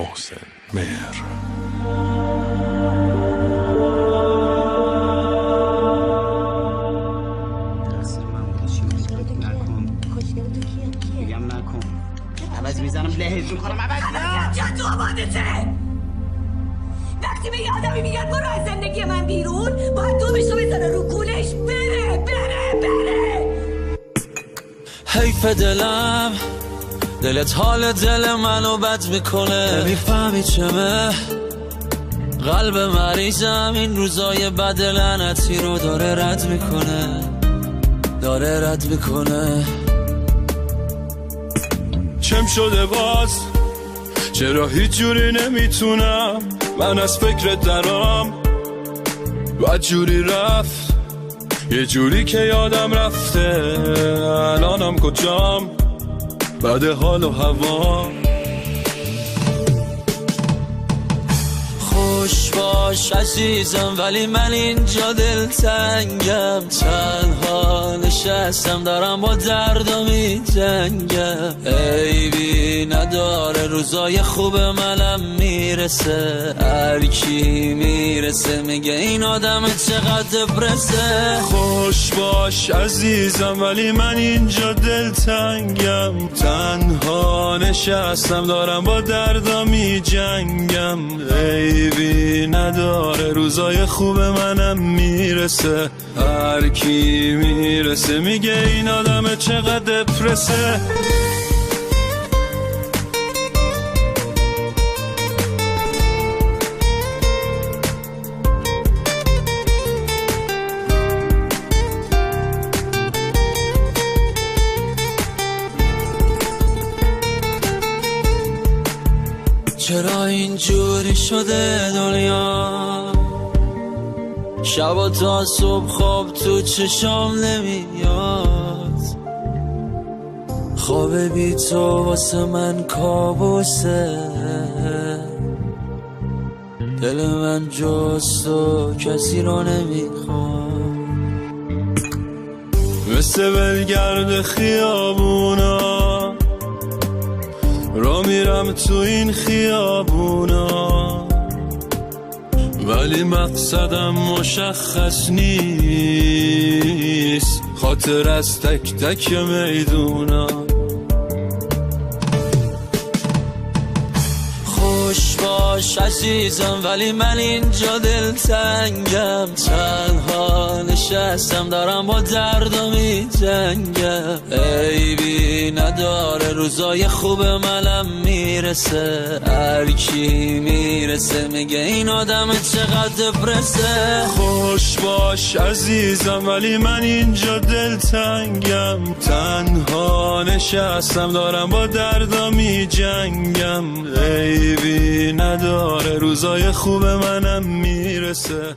محسن مهر. میگم نکن، عوض میزنم لهت میکنم. عوض نه تو آبادته. وقتی به یه آدمی میگن برو از زندگی من بیرون، باید دومش رو بزنه رو کولش، بره بره بره. حیف دلم، دلت حال دل منو بد میکنه. نمیفهمی چمه قلب مریضم، این روزای بد لعنتی رو داره رد میکنه، داره رد میکنه. چم شده باز، چرا هیچ جوری نمیتونم من از فکر درام. بد جوری رفت، یه جوری که یادم رفته الانم کجام، بعد حال و هوا. خوش باش عزیزم ولی من اینجا دلتنگم، تنها نشستم دارم با دردا میجنگم. عیبی نداره روزای خوب منم میرسه، هر کی میرسه میگه این آدم چقدر دپرسه. خوش باش عزیزم ولی من اینجا دلتنگم، تنها نشستم دارم با دردا میجنگم. عیبی نداره روزای خوب منم میرسه، هر کی میرسه میگه این آدم چقدر دپرسه. چرا اینجوری شده دنیا، شب تا صبح خواب تو چشام نمیاد، خواب بی تو واسه من کابوسه، دل من جز تو کسی رو نمیخواد. مثل ولگرد خیابونا را میرم تو این خیابونا، ولی مقصدم مشخص نیست، خاطر از تک تک میدونا. خوش باش عزیزم ولی من اینجا دلتنگم، تنها نشستم دارم با دردا میجنگم. عیبی نداره روزای خوب منم میرسه، هر کی میرسه میگه این آدم چقدر دپرسه. خوش باش عزیزم ولی من اینجا دلتنگم، تنها نشستم دارم با دردا میجنگم. عیبی نداره روزای خوب منم میرسه.